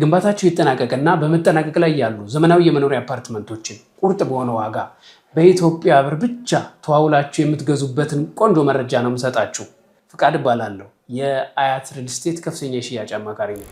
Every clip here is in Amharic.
ግንባታቸው የተጠናቀቀና በመጠናቀቅ ላይ ያሉ ዘመናዊ የመኖሪያ አፓርትመንቶችን ቁርጥ በሆነ ዋጋ በኢትዮጵያ ብር ብቻ ተዋውላችሁ የምትገዙበትን ቆንጆ መረጃ ነው የምሰጣችሁ። ፍቃድ እባላለሁ። የአያት ሪል ስቴት ከፍተኛ የሽያጭ አማካሪ ነው።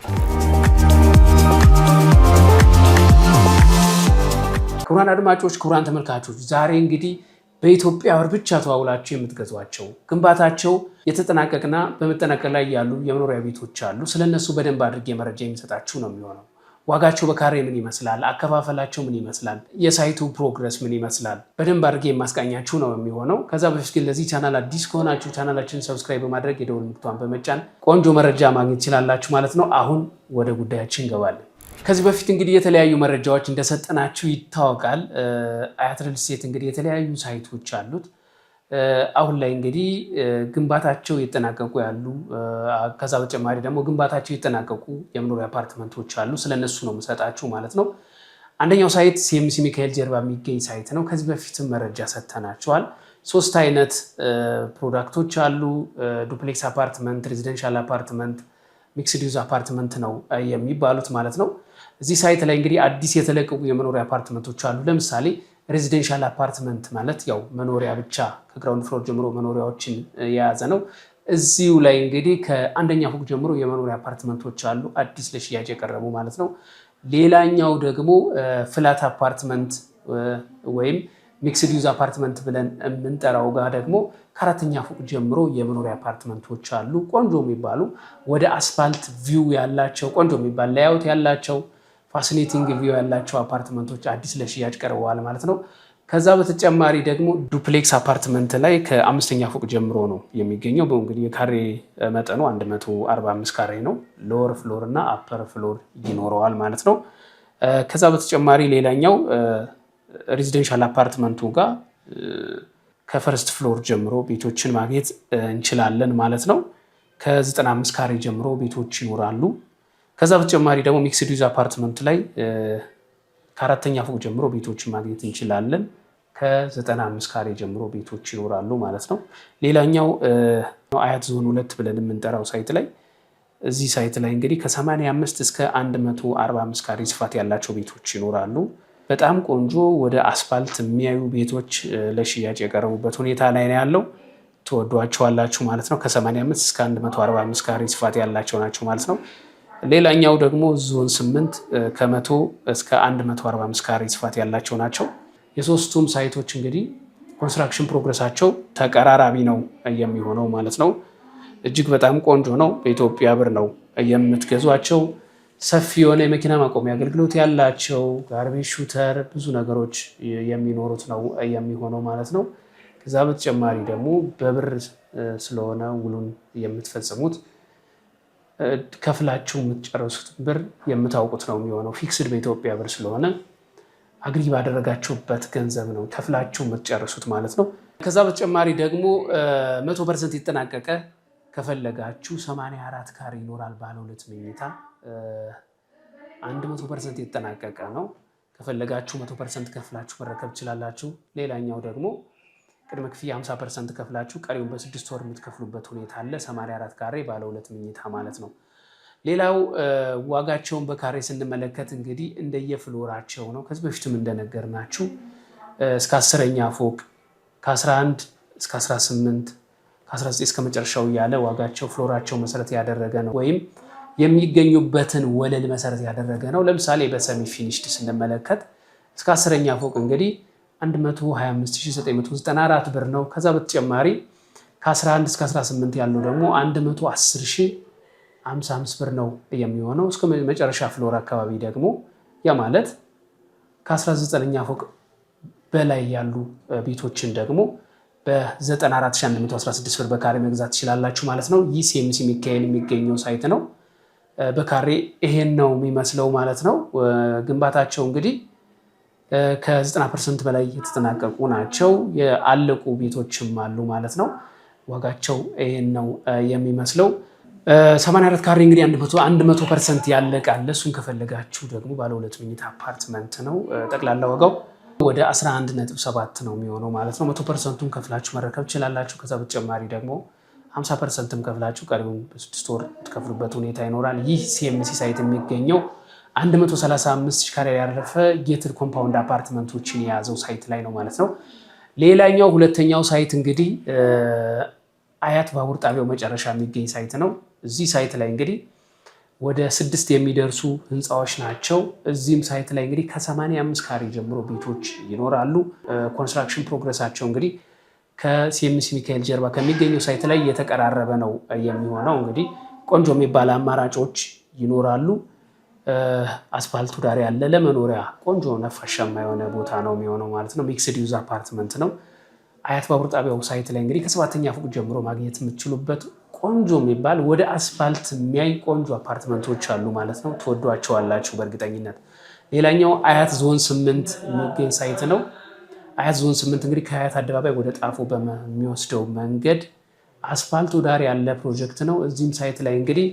ክቡራን አድማጮች፣ ክቡራን ተመልካቾች፣ ዛሬ እንግዲህ በኢትዮጵያ ብር ብቻ ተዋውላችሁ የምትገዟቸው ግንባታቸው የተጠናቀቅና በመጠናቀቅ ላይ ያሉ የመኖሪያ ቤቶች አሉ። ስለነሱ በደንብ አድርጌ መረጃ የሚሰጣችሁ ነው የሚሆነው። ዋጋቸው በካሬ ምን ይመስላል? አከፋፈላቸው ምን ይመስላል? የ site ኡ progress ምን ይመስላል? በደንብ አድርጌ የማስቃኛችሁ ነው የሚሆነው። ከዛ በፊት ግን ለዚህ ቻናል አዲስ ከሆናችሁ ቻናላችንን subscribe በማድረግ የደወል ምልክቷን በመጫን ቆንጆ መረጃ ማግኘት ትችላላችሁ ማለት ነው። አሁን ወደ ጉዳያችን እንገባለን። ከዚህ በፊት እንግዲህ የተለያዩ መረጃዎች እንደሰጠናችሁ ይታወቃል። አያት ሪል ስቴት እንግዲህ የተለያዩ site ኦች አሉት። አሁን ላይ እንግዲህ ግንባታቸው የተጠናቀቁ ያሉ፣ ከዛ በተጨማሪ ደግሞ ግንባታቸው የተጠናቀቁ የመኖሪያ አፓርትመንቶች አሉ። ስለነሱ ነው የምሰጣችሁ ማለት ነው። አንደኛው site ሲኤምሲ ሚካኤል ጀርባ የሚገኝ site ነው። ከዚህ በፊትም መረጃ ሰጥተናቸዋል። ሶስት አይነት product ኦች አሉ። Duplex apartment፣ residential apartment፣ mixed use apartment ነው የሚባሉት ማለት ነው። እዚህ site ላይ እንግዲህ አዲስ የተለቀቁ የመኖሪያ አፓርትመንቶች አሉ። ለምሳሌ residential apartment ማለት ያው መኖሪያ ብቻ፣ ከ ground floor ጀምሮ መኖሪያዎችን የያዘ ነው። እዚሁ ላይ እንግዲህ ከአንደኛ ፎቅ ጀምሮ የመኖሪያ አፓርትመንቶች አሉ፣ አዲስ ለሽያጭ የቀረቡ ማለት ነው። ሌላኛው ደግሞ flat apartment ወይም mixed use apartment ብለን የምንጠራው ጋር ደግሞ ከአራተኛ ፎቅ ጀምሮ የመኖሪያ አፓርትመንቶች አሉ። ቆንጆ የሚባሉ፣ ወደ አስፋልት view ያላቸው፣ ቆንጆ የሚባል layout ያላቸው፣ fascinating view ያላቸው አፓርትመንቶች አዲስ ለሽያጭ ቀርበዋል ማለት ነው። ከዛ በተጨማሪ ደግሞ duplex apartment ላይ ከአምስተኛ ፎቅ ጀምሮ ነው የሚገኘው። እንግዲህ የካሬ መጠኑ 145 ካሬ ነው። Lower floor እና upper floor ይኖረዋል ማለት ነው። ከዛ በተጨማሪ ሌላኛው residential apartment ኡ ጋር ከ first floor ጀምሮ ቤቶችን ማግኘት እንችላለን ማለት ነው። ከ95 ካሬ ጀምሮ ቤቶች ይኖራሉ። ከዛ በተጨማሪ ደግሞ mixed use apartment ላይ ከአራተኛ ፎቅ ጀምሮ ቤቶችን ማግኘት እንችላለን። ከ95 ካሬ ጀምሮ ቤቶች ይኖራሉ ማለት ነው። ሌላኛው አያት ዞን 2 ብለን የምንጠራው site ላይ፣ እዚህ site ላይ እንግዲህ ከ85 እስከ 145 ካሬ ስፋት ያላቸው ቤቶች ይኖራሉ። በጣም ቆንጆ ወደ አስፋልት የሚያዩ ቤቶች ለሽያጭ የቀረቡበት ሁኔታ ላይ ነው ያለው። ትወዷቸዋላችሁ ማለት ነው። ከ85 እስከ 145 ካሬ ስፋት ያላቸው ናቸው ማለት ነው። ሌላኛው ደግሞ ዞን 8 ከ100 እስከ 145 ካሬ ስፋት ያላቸው ናቸው። የሶስቱም site ኦች እንግዲህ construction progress ኣቸው ተቀራራቢ ነው የሚሆነው ማለት ነው። እጅግ በጣም ቆንጆ ነው። በኢትዮጵያ ብር ነው የምትገዟቸው። ሰፊ የሆነ የመኪና ማቆሚያ አገልግሎት ያላቸው፣ garbage shooter፣ ብዙ ነገሮች የሚኖሩት ነው የሚሆነው ማለት ነው። ከዛ በተጨማሪ ደግሞ በብር ስለሆነ ውሉን የምትፈጽሙት፣ ከፍላችሁ የምትጨርሱት ብር የምታውቁት ነው የሚሆነው። Fixed በኢትዮጵያ ብር ስለሆነ agree ባደረጋችሁበት ገንዘብ ነው ከፍላችሁ የምትጨርሱት ማለት ነው። ከዛ በተጨማሪ ደግሞ 100% የተጠናቀቀ ከፈለጋችሁ 84 ካሬ ይኖራል። ባለ ሁለት መኝታ 100% የተጠናቀቀ ነው። ከፈለጋችሁ 100% ከፍላችሁ መረከብ ትችላላችሁ። ሌላኛው ደግሞ ቅድመ ክፍያ 50% ከፍላችሁ ቀሪውን በ6 ወር የምትከፍሉበት ሁኔታ አለ። 84 ካሬ ባለ ሁለት መኝታ ማለት ነው። ሌላው ዋጋቸውን በካሬ ስንመለከት እንግዲህ እንደየ floor ኣቸው ነው። ከዚህ በፊትም እንደነገርናችሁ እስከ 10ኛ ፎቅ፣ ከ11 እስከ 18፣ ከ19 እስከ መጨረሻው እያለ ዋጋቸው floor ኣቸው መሰረት ያደረገ ነው ወይም የሚገኙበትን ወለል መሰረት ያደረገ ነው። ለምሳሌ በ semi finished ስንመለከት እስከ 10ኛ ፎቅ እንግዲህ 125994 ብር ነው። ከዛ በተጨማሪ ከ11 እስከ 18 ያለው ደግሞ 110,055 ብር ነው የሚሆነው። እስከ መጨረሻ floor አካባቢ ደግሞ፣ ያ ማለት ከ19ኛ ፎቅ በላይ ያሉ ቤቶችን ደግሞ በ94,116 ብር በካሬ መግዛት ትችላላችሁ ማለት ነው። ይህ ሲኤምሲ ሚካኤል የሚገኘው site ነው። በካሬ ይሄን ነው የሚመስለው ማለት ነው። ግንባታቸው እንግዲህ ከ90% በላይ የተጠናቀቁ ናቸው። የአለቁ ቤቶችም አሉ ማለት ነው። ዋጋቸው ይሄን ነው የሚመስለው። 84 ካሬ እንግዲህ 100% ያለቀ አለ። እሱን ከፈለጋችሁ ደግሞ ባለ ሁለት መኝታ አፓርትመንት ነው። ጠቅላላ ዋጋው ወደ 11.7 ነው የሚሆነው ማለት ነው። 100% ኡን ከፍላችሁ መረከብ ትችላላችሁ። ከዛ በተጨማሪ ደግሞ 50% ም ከፍላችሁ ቀሪውን በ6 ወር የምትከፍሉበት ሁኔታ ይኖራል። ይህ ሲኤምሲ site የሚገኘው 135 ሺህ ካሬ ያረፈ gated compound አፓርትመንቶችን የያዘው site ላይ ነው ማለት ነው። ሌላኛው ሁለተኛው site እንግዲህ አያት ባቡር ጣቢያው መጨረሻ የሚገኝ site ነው። እዚህ site ላይ እንግዲህ ወደ 6 የሚደርሱ ህንፃዎች ናቸው። እዚህም site ላይ እንግዲህ ከ85 ካሬ ጀምሮ ቤቶች ይኖራሉ። Construction progress ኣቸው እንግዲህ ከሲኤምሲ ሚካኤል ጀርባ ከሚገኘው site ላይ እየተቀራረበ ነው የሚሆነው። እንግዲህ ቆንጆ የሚባል አማራጮች ይኖራሉ። አስፋልቱ ዳር ያለ ለመኖሪያ ቆንጆ ነፋሻማ የሆነ ቦታ ነው የሚሆነው ማለት ነው። Mixed use አፓርትመንት ነው። አያት ባቡር ጣቢያው site ላይ እንግዲህ ከሰባተኛ ፎቅ ጀምሮ ማግኘት የምትችሉበት ቆንጆ የሚባል ወደ አስፋልት የሚያይ ቆንጆ አፓርትመንቶች አሉ ማለት ነው። ትወዷቸዋላችሁ በእርግጠኝነት። ሌላኛው አያት ዞን 8 የሚገኝ site ነው። አያት ዞን 8 እንግዲህ ከአያት አደባባይ ወደ ጣፎ በሚወስደው መንገድ አስፋልቱ ዳር ያለ ፕሮጀክት ነው። እዚህም site ላይ እንግዲህ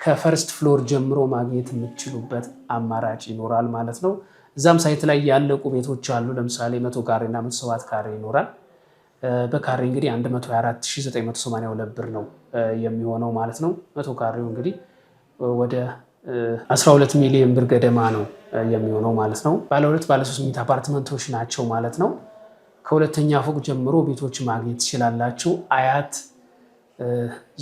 ከ first floor ጀምሮ ማግኘት የምትችሉበት አማራጭ ይኖራል ማለት ነው። እዛም site ላይ ያለቁ ቤቶች አሉ። ለምሳሌ 100 ካሬ እና 107 ካሬ ይኖራል። በካሬ እንግዲህ 124,982 ብር ነው የሚሆነው ማለት ነው። 100 ካሬው እንግዲህ ወደ 12 ሚሊዮን ብር ገደማ ነው የሚሆነው ማለት ነው። ባለ ሁለት ባለ ሶስት መኝታ አፓርትመንቶች ናቸው ማለት ነው። ከሁለተኛ ፎቅ ጀምሮ ቤቶች ማግኘት ትችላላችሁ። አያት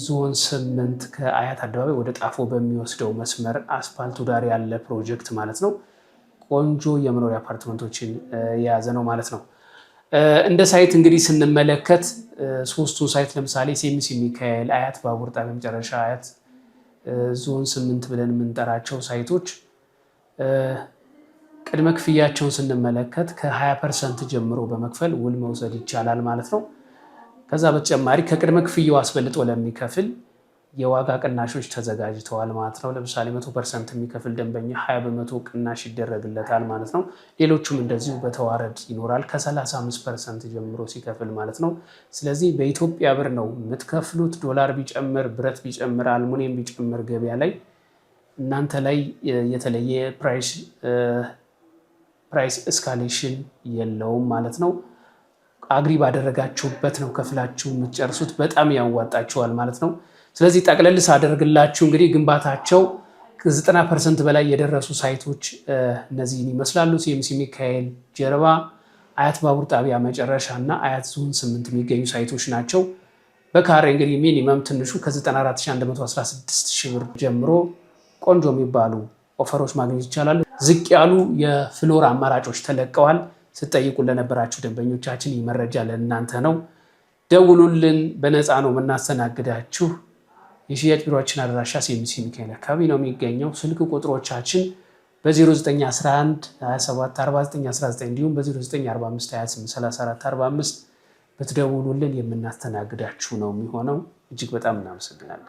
ዞን 8 ከአያት አደባባይ ወደ ጣፎ በሚወስደው መስመር አስፋልቱ ዳር ያለ ፕሮጀክት ማለት ነው። ቆንጆ የመኖሪያ አፓርትመንቶችን የያዘ ነው ማለት ነው። እንደ site እንግዲህ ስንመለከት ሶስቱን site ለምሳሌ ሲኤምሲ ሚካኤል፣ አያት ባቡር ጣቢያ መጨረሻ፣ አያት ዞን 8 ብለን የምንጠራቸው site ኦች ቅድመ ክፍያቸውን ስንመለከት ከ20% ጀምሮ በመክፈል ውል መውሰድ ይቻላል ማለት ነው። ከዛ በተጨማሪ ከቅድመ ክፍያው አስበልጦ ለሚከፍል የዋጋ ቅናሾች ተዘጋጅተዋል ማለት ነው። ለምሳሌ 100% የሚከፍል ደንበኛ 20% ቅናሽ ይደረግለታል ማለት ነው። ሌሎቹም እንደዚሁ በተዋረድ ይኖራል ከ35% ጀምሮ ሲከፍል ማለት ነው። ስለዚህ በኢትዮጵያ ብር ነው የምትከፍሉት። ዶላር ቢጨምር፣ ብረት ቢጨምር፣ አልሙኒየም ቢጨምር ገበያ ላይ እናንተ ላይ የተለየ price escalation የለውም ማለት ነው። Agree ባደረጋችሁበት ነው ከፍላችሁ የምትጨርሱት። በጣም ያዋጣችኋል ማለት ነው። ስለዚህ ጠቅለል ሳደርግላችሁ እንግዲህ ግንባታቸው ከ90% በላይ የደረሱ site ኦች እነዚህን ይመስላሉ። ሲኤምሲ ሚካኤል ጀርባ፣ አያት ባቡር ጣቢያ መጨረሻ እና አያት ዞን 8 የሚገኙ site ኦች ናቸው። በካሬ እንግዲህ minimum ትንሹ ከ94,116 ሺህ ብር ጀምሮ ቆንጆ የሚባሉ offer ኦች ማግኘት ይቻላሉ። ዝቅ ያሉ የ floor አማራጮች ተለቀዋል። ስትጠይቁ ለነበራችሁ ደንበኞቻችን ይህ መረጃ ለእናንተ ነው። ደውሉልን፣ በነፃ ነው የምናስተናግዳችሁ። የሽያጭ ቢሮችን አድራሻ ሲኤምሲ ሚካኤል አካባቢ ነው የሚገኘው። ስልክ ቁጥሮቻችን በ0911 27 49 19 እንዲሁም በ0945 28 34 45 ብትደውሉልን የምናስተናግዳችሁ ነው የሚሆነው። እጅግ በጣም እናመሰግናለን።